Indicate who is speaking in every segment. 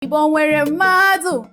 Speaker 1: Igbo nwere mmadụ.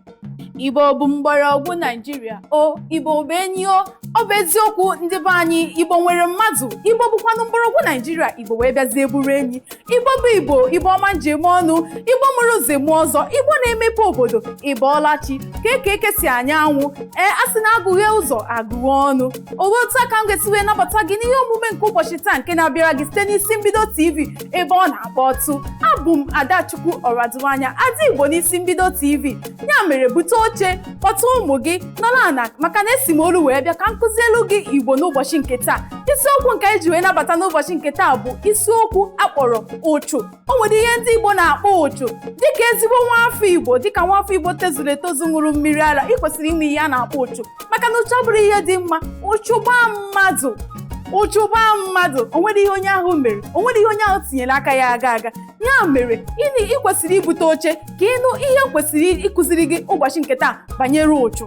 Speaker 1: Igbo bụ mgbọrọgwụ Naijiria. O Igbo bụ enyi. O ọ bụ eziokwu, ndị be anyị, Igbo nwere mmadụ. Igbo bụkwanụ mgbọrọgwụ Naijiria. Igbo wee bịazie bụrụ enyi. Igbo bụ Igbo, Igbo ọma njem ọnụ, Igbo mụrụ ụzọ emu ọzọ, Igbo na-emepe obodo. Ịbọọla chi ka eke eke si anya anwụ. Ee, a sị na agụghị ụzọ agụghị ọnụ. Owe otu aka m ga-esi wee nabata gị n'ihe omume nke ụbọchị taa, nke na-abịara gị site n'Isi Mbido TV, ebe ọ na-akpọtụ. Abụ m Adachukwu Ọradụanya, Ada Igbo n'Isi Mbido TV. Ya mere, bute oche, kpọta ụmụ gị, nọrọ ana, maka na esi m olu wee bịa ka m kụzielu gị Igbo n'ụbọchị nke taa. Isiokwu nke anyị ji wee nabata n'ụbọchị nke taa bụ isiokwu akpọrọ ụchụ. O nwere ihe ndị Igbo na-akpọ ụchụ. Dịka ezigbo nwaafọ Igbo, dịka nwaafọ Igbo tozuru etozu, ṅụrụ mmiri ara, ị kwesịrị ime ihe a na-akpọ ụchụ, maka na ụchụ abụrụ ihe dị mma. Ụchụ gbaa mmadụ, ụchụ gbaa mmadụ, o nwere ihe onye ahụ mere, o nwere ihe onye ahụ tinyere aka ya aga aga. Ya mere, ị kwesịrị ibute oche ka ịnụ ihe m kwesịrị ịkụziri gị ụbọchị nke taa banyere ụchụ.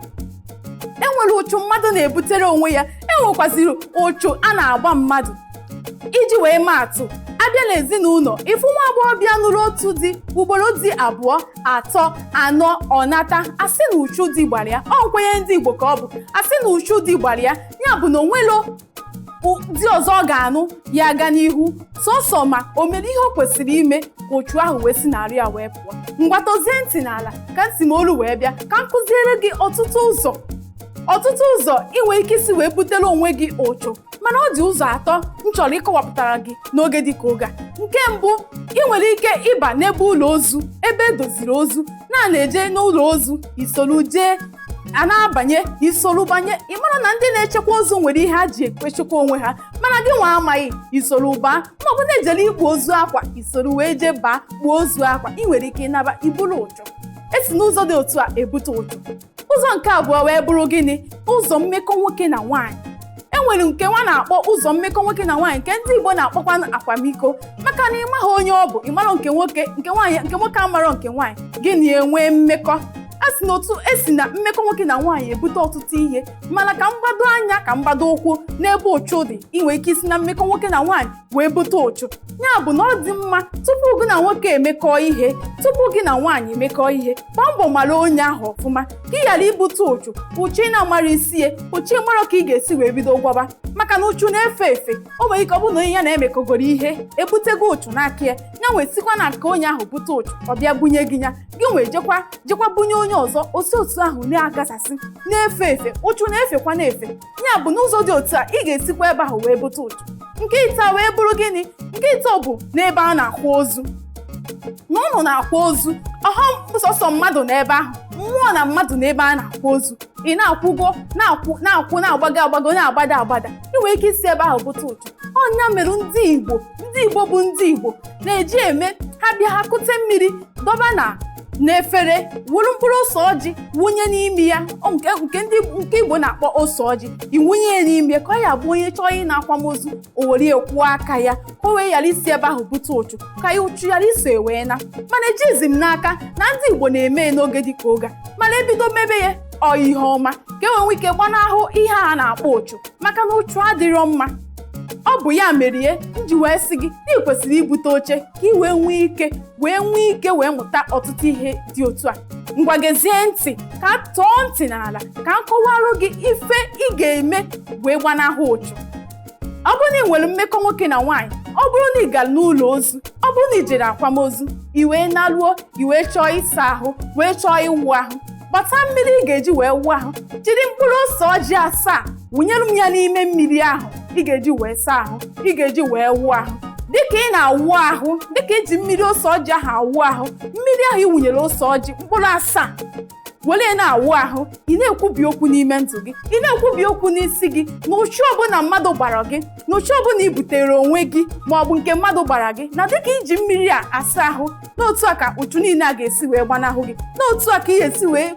Speaker 1: E nwere ụchụ mmadụ na-ebutere onwe ya, e nwekwaziri ụchụ a na-agba mmadụ. Iji wee maa atụ, abịa n'ezinụlọ, ịfụ nwa agbọghọbịa nụrụ otu di, ugboro di abụọ, atọ, anọ, ọ nata, asị na uchu di gbara ya. Ọ nkwenye ndị Igbo ka ọ bụ, asị na uchu di gbara ya. Ya bụ na onwelo di ọzọ ọ ga-anụ ya aga n'ihu, sọsọ ma o mere ihe o kwesịrị ime ka ụchụ ahụ wee si n'arụ ya wee pụọ. Ngwa, tozie ntị n'ala ka ntị m olu wee bịa ka m kụziere gị ọtụtụ ụzọ, ọtụtụ ụzọ ị nwere ike isi wee butere onwe gị ụchụ. Mana ọ dị ụzọ atọ m chọrọ ịkọwapụtara gị n'oge dị ka oge a. Nke mbụ, ị nwere ike ịba n'ebe ụlọ ozu, ebe edoziri ozu, na na-eje n'ụlọ ozu, isolu jee, a na-abanye, isolu banye. Ị mara na ndị na-echekwa ozu nwere ihe ha ji echekwa onwe ha, mana gị nwa amaghị, isolu baa. Maọbụ na-ejere ikpu ozu akwa, isolu wee jee baa kpuo ozu akwa, ị nwere ike ịnaba iburu ụchụ. Esi n'ụzọ dị otu a ebute ụchụ. Ụzọ nke abụọ wee bụrụ gịnị? Ụzọ mmekọ nwoke na nwaanyị. E nwere nke nwa na-akpọ ụzọ mmekọ nwoke na nwaanyị, nke ndị Igbo na-akpọkwa akwamiko, maka na ịmaghị onye ọ bụ, ịmarọ nke nwoke, nke nwaanyị, nke nwoke amarọ nke nwaanyị, gịnị enwee mmekọ. A sị na otu esi na mmekọ nwoke na nwaanyị ebute ọtụtụ ihe, mana ka mgbado anya, ka mgbado ụkwụ n'ebe ụchụ dị. Ị nwere ike isi na mmekọ nwoke na nwaanyị wee bute ụchụ. Ya bụ na ọ dị mma, tupu gị na nwoke emekọ ihe, tupu gị na nwaanyị emekọ ihe, gbaa mbọ mara onye ahụ ọfụma ka ị ghara ibute ụchụ. Ụchụ ị na-amara isi ya, ụchụ ị mara ka ị ga-esi wee bido gwaba, maka na ụchụ na-efe efe. O nwere ike ọ bụrụ na onye ya na-emekọgoro ihe ebutego ụchụ n'aka ya, ya nwee sikwa na nke onye ahụ bute ụchụ, ọ bịa bunye gị ya, gị nwee jekwa bunye onye ọzọ. Osi otu ahụ na-agasasị, na-efe efe. Ụchụ na-efekwa na-efe. Ya bụ n'ụzọ dị otu a, ị ga-esikwa ebe ahụ wee bute ụchụ. Nke ịtọ wee bụrụ gịnị? Nke ịtọ bụ n'ebe a na-akwa ozu. Na ụnụ na-akwa ozu, ọha sọsọ mmadụ n'ebe ahụ, mmụọ na mmadụ n'ebe a na-akwa ozu, ị na-akwụgo, na-akwụ, na-akwụ, na-agbago agbago, na-agbada agbada, ị nwere ike isi ebe ahụ bute ụchụ. Ọnya mere ndị Igbo, ndị Igbo bụ ndị Igbo na-eji eme, ha bịa, ha kute mmiri dọba na n'efere, wuru mkpụrụ ose ọjị wunye n'ime ya, nke ndị nke Igbo na-akpọ ose ọjị. Iwunye ya n'ime ka ọ ya bụ onye chọọ ị na-akwamozu, o were ya kwụọ aka ya, ka o wee ghara isi ebe ahụ bute ụchụ, ka ya ụchụ ghara iso wee na. Mana ejizi m n'aka na ndị Igbo na-eme n'oge dị ka oge a, mana ebido mebe ya, ọ ihe ọma ka e nwee ike gbanahụ ihe a na-akpọ ụchụ, maka na ụchụ adịrọ mma. Ọ bụ ya mere ihe m ji wee sị gị na ị kwesịrị ibute oche ka ị wee nwee ike, wee nwee ike wee mụta ọtụtụ ihe dị otu a. Ngwa, gezie ntị, ka tọọ ntị n'ala ka m kọwarụ gị ife ị ga-eme wee gbanahụ ụchụ. Ọ bụrụ na ị nwere mmekọ nwoke na nwaanyị, ọ bụrụ na ị gara n'ụlọ ozu, ọ bụrụ na ị jere akwamozu, ị wee naruo, ị wee chọọ ịsa ahụ, wee chọọ ịwụ ahụ, gbata mmiri ị ga-eji wee wụọ ahụ, jiri mkpụrụ ose ọjị asaa wụnyere m ya n'ime mmiri ahụ ị ga-eji wee saa ahụ, ị ga-eji wee wụọ ahụ. Dịka ị na-awụ ahụ, dịka iji mmiri ose ọjị ahụ awụ ahụ, mmiri ahụ ị wụnyere ose ọjị mkpụrụ asaa were na-awụ ahụ, ị na-ekwubi okwu n'ime ndụ gị, ị na-ekwubi okwu n'isi gị, na ụchụ ọbụla mmadụ gbara gị, na ụchụ ọbụla ị butere onwe gị, ma ọ bụ nke mmadụ gbara gị, na dịka iji mmiri a asa ahụ, n'otu a ka ụchụ niile a ga-esi wee gbanahụ gị, n'otu a ka ị ga-esi wee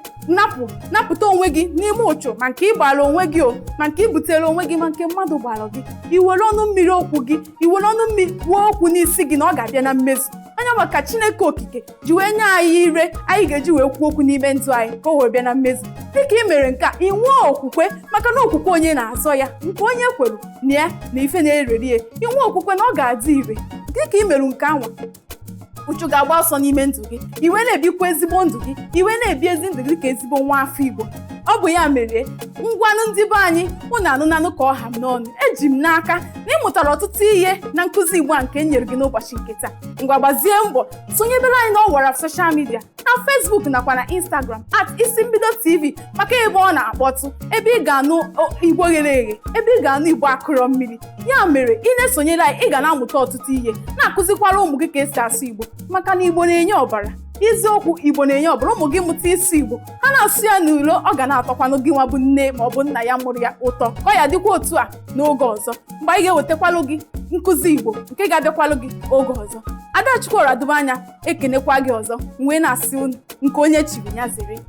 Speaker 1: napụta onwe gị n'ime ụchụ, ma nke ị gbara onwe gị o, ma nke ị butere onwe gị, ma nke mmadụ gbara gị. I were ọnụ mmiri okwu gị, i were ọnụ mmiri kwuo okwu n'isi gị na ọ ga-abịa na mmezu. Anya maka Chineke okike ji wee nye anyị ire anyị ga-eji wee kwuo okwu n'ime ndụ anyị ka o wee bịa na mmezu. Dịka ị mere nke a, ị nwee okwukwe, maka na okwukwe onye na-azọ ya, nke onye kwere na ya na ife na-ereri ya, ị nwee okwukwe na ọ ga-adị ire. Dịka ị mere nke anwa, Uchu ga-agba ọsọ n'ime ndụ gị, iwe na-ebikwa ezigbo ndụ gị, iwe na-ebi ezi ndụ gị ka ezigbo nwa afọ Igbo. Ọ bụ ya mere, ngwanụ, ndị be anyị, unu anụnanụ ka ọha m n'ọnụ. Eji m n'aka na ị mụtara ọtụtụ ihe na nkụzi Igbo a nke m nyere gị n'ụbọchị nke taa. Ngwa, gbazie mbọ sonyebere anyị n'ọwara social media, na Facebook nakwa na Instagram @IsimbidoTV, maka ebe ọ na-akpọtụ, ebe ị ga-anụ Igbo ghere eghe, ebe ị ga-anụ Igbo akụrọ mmiri. Ya mere, ị na-esonyere anyị, ị ga na-amụta ọtụtụ ihe, na-akụzikwara ụmụ gị ka esi asụ Igbo, maka na Igbo na-enye ọbara. Isiokwu, Igbo na-enye ọbara. Ụmụ gị mụta ịsụ Igbo, ha na-asụ ya n'ulo, ọ ga na-atọkwanụ gị nwa bụ nne ma ọ bụ nna ya mụrụ ya ụtọ. Ka ọ ya dịkwa otu a n'oge ọzọ, mgbe anyị ga-ewetakwalụ gị nkụzi Igbo nke ga-abịakwalụ gị oge ọzọ. Adachukwu Ọradụbanya ekenekwa gị ọzọ, wee na-asị unu, nke onye chiri ya zere.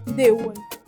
Speaker 1: Ndewonu.